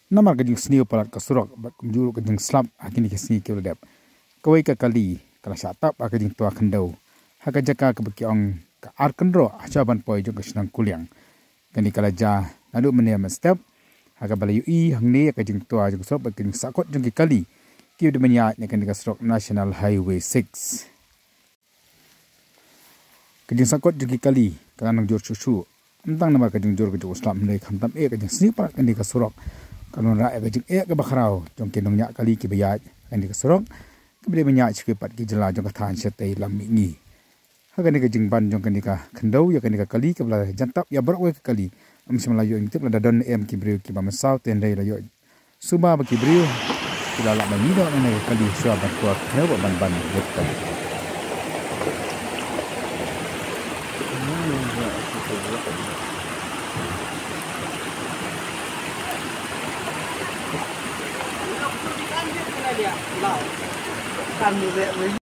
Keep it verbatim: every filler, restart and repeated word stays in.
Namar ka jingsniew palat ka surok bad kumjuh ka jingslap ha kine ki sngi kiba la dep, kawei ka kali ka la shah tap ha ka jingtwa khyndew ha ka jaka kaba ki ong ka Arkynroh ha shuwa ban poi jong ka shnong Kuliang. Kane ka la jia naduh mynne mynstep ha kaba la ïohi hangne ïa ka jingtwa jong ka surok bad ka jingsahkut jong ki kali kiba dei ban ïaid na kane ka surok National Highway six. Ka jingsahkut jong ki kali ka la nang jur shuh shuh. Ym tang namar ka jingjur ka jong u slap hynrei khamtam eh ka jingsniew palat kane ka surok. Ka wanrah ïa ka jingeh kaba khraw jong ki nongñiah kali kiba ïaid kane ka surok, kiba dei ban ïaid sha kiwei pat ki jylla jong ka thaiñ shatei lam mihngi. Ha kane ka jingban jong kane ka khyndew ïa kane ka kali kaba la jan tap ïa baroh kawei ka kali, ym shym la ïoh jingtip lada don ne em ki briew kiba mynsaw, te hynrei la ïoh suba ba ki briew ki la lah ban mih noh na kane ka kali shuwa ban kwah khyndew bad ban ban ïa ka.